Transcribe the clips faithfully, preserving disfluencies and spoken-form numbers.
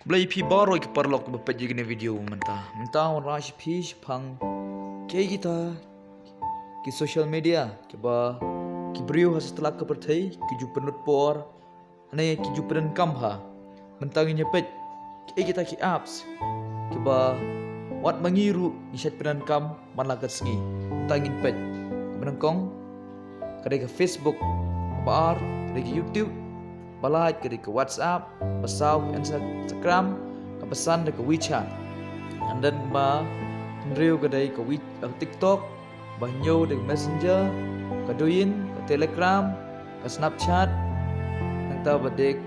Khublei phi baroh ki paralok ba peit ïa kane video mynta. Mynta ngan ong ïa phi shaphang kiei kita ki social media kiba ki briew ha satlak ka pyrthei ki ju pynlut por, ne ki ju pyndonkam bha. Mynta ngin ïa peit kiei kita ki apps kiba wat ma ngi ruh ngi shait pyndonkam man la ka sngi. Mynta ngin peit. Kaba nyngkong ka dei ka Facebook, kaba ar ka dei ka YouTube, ba lai ka dei ka WhatsApp, ba saw ka Instagram, kaba san da ka WeChat. And then ba hynriew ka dei ka We- ka TikTok, ba hynñiew da ka Messenger, ka Douyin, ka Telegram, ka Snapchat, nangta ba dei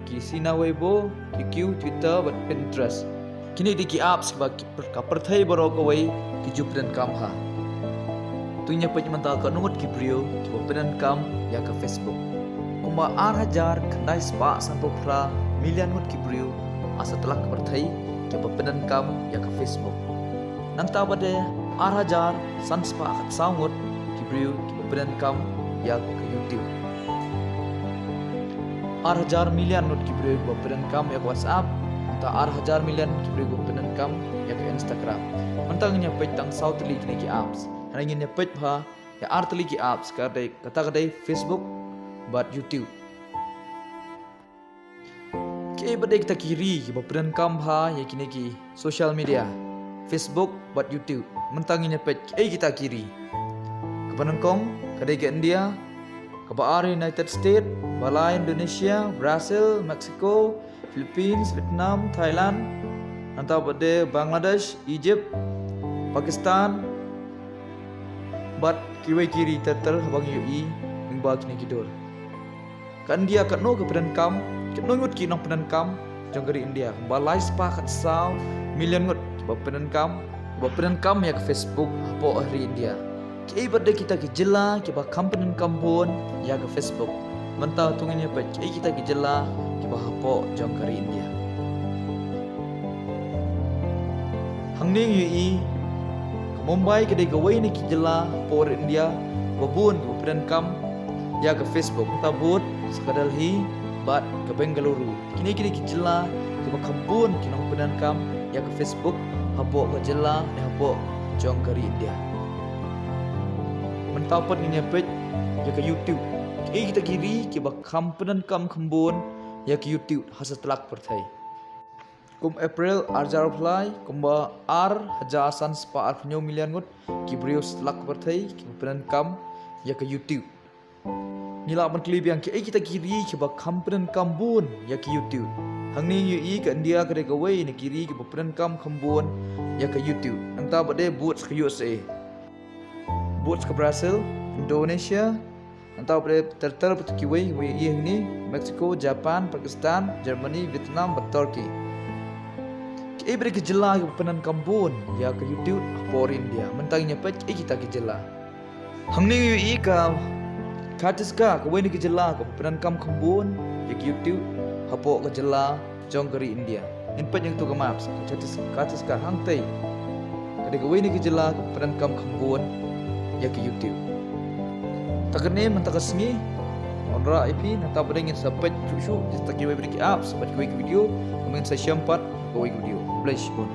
ki Sina Weibo, Q Q, Twitter, bad Pinterest. Kine dei ki apps ba ki pyrthei baroh kawei ki ju pyndonkam bha. To ngin ïa peit mynta katno ngut ki briew kiba pyndonkam ïa ka Facebook. Kumba ar hajar khyndai spah sanphew phra million ngut ki briew ha satlak ka pyrthei kiba pyndonkam ïa ka Facebook. Nangta ba dei ar hajar san spah khatsaw ngut ki briew kiba pyndonkam ïa ka YouTube. Ar hajar million ngut ki briew kiba pyndonkam ïa ka WhatsApp. Nangta ar hajar million ki briew kiba pyndonkam ïa ka Instagram. Mynta ngin ïa peit tang saw tylli kine ki apps. Hangne ngin ïa peit bha ïa ar tylli ki apps, ka dei, kata ka dei Facebook bad YouTube. Kiei ba dei kita ki ri kiba pyndonkam bha ïa kine ki social media, Facebook bad YouTube? Mynta ngin ïa peit kiei kita ki ri. Kaba nyngkong ka dei ka India, kaba ar United States, ba lai Indonesia, Brazil, Mexico, Philippines, Vietnam, Thailand, nangta ba dei Bangladesh, Egypt, Pakistan, bad kiwei ki ri ter ter haba ngi ïohi lyngba kine ki dur. Ka India katno ka pyndonkam, katno ngut ki nongpyndonkam jong ka ri India? Kumba lai spah khatsaw million ngut kiba pyndonkam, kiba pyndonkam ïa ka Facebook hapoh ri India. Kiei ba dei kita ki jylla kiba kham pyndonkam bun ïa ka Facebook? Mynta to ngin ïa peit kiei kita ki jylla kiba hapoh jong ka ri India. Hangne ngi ïohi ka Mumbai ka dei kawei na ki jylla hapoh ri India ba bun kiba pyndonkam ïa ka Facebook. Nangta bud sa ka Delhi bad ka Bengaluru. Kine ki dei ki jylla kiba kham bun ki nongpyndonkam ïa ka Facebook hapoh ka jylla ne hapoh jong ka ri India. Mynta pat ngin ïa peit ïa ka YouTube. Kiei kita ki ri kiba kham pyndonkam kham bun ïa ka YouTube ha satlak pyrthei? Kum April ar hajar arphew lai, kumba ar hajar san spah arphew hynñiew million ngut ki briew satlak pyrthei kiba pyndonkam ïa ka YouTube. Ngi lah ban kylli biang kiei kita ki ri kiba kham pyndonkam bun ïa ka YouTube. Hangne ngi ïohi ka India ka dei kawei na ki ri kiba pyndonkam kham bun ïa ka YouTube. Nangta ba dei bud sa ka U S A, bud sa ka Brazil, Indonesia, nangta ba dei ter ter bad kiwei, wei ïa hangne, Mexico, Japan, Pakistan, Germany, Vietnam bad Turkey. Kiei ba dei ki jylla kiba pyndonkam bun ïa ka YouTube hapoh ri India? Mynta ngin ïa peit kiei kita ki jylla. Hangne ngi ïohi ka Chhattisgarh, kawei na ki jylla kaba pyndonkam kham bun ïa ka YouTube hapoh ka jylla jong ka ri India. Ngin peit ïa kato ka map, ka Chhattis- Chhattisgarh hangtei ka dei kawei na ki jylla kaba pyndonkam kham bun ïa ka YouTube. Te kane mynta ka sngi ngan wanrah ïa phi, nangta ba dei ngin sa peit shuh shuh ïa kita kiwei ba dei ki apps bad kiwei ki video, ngin sa ïashem pat kawei ka video. Khublei shibun.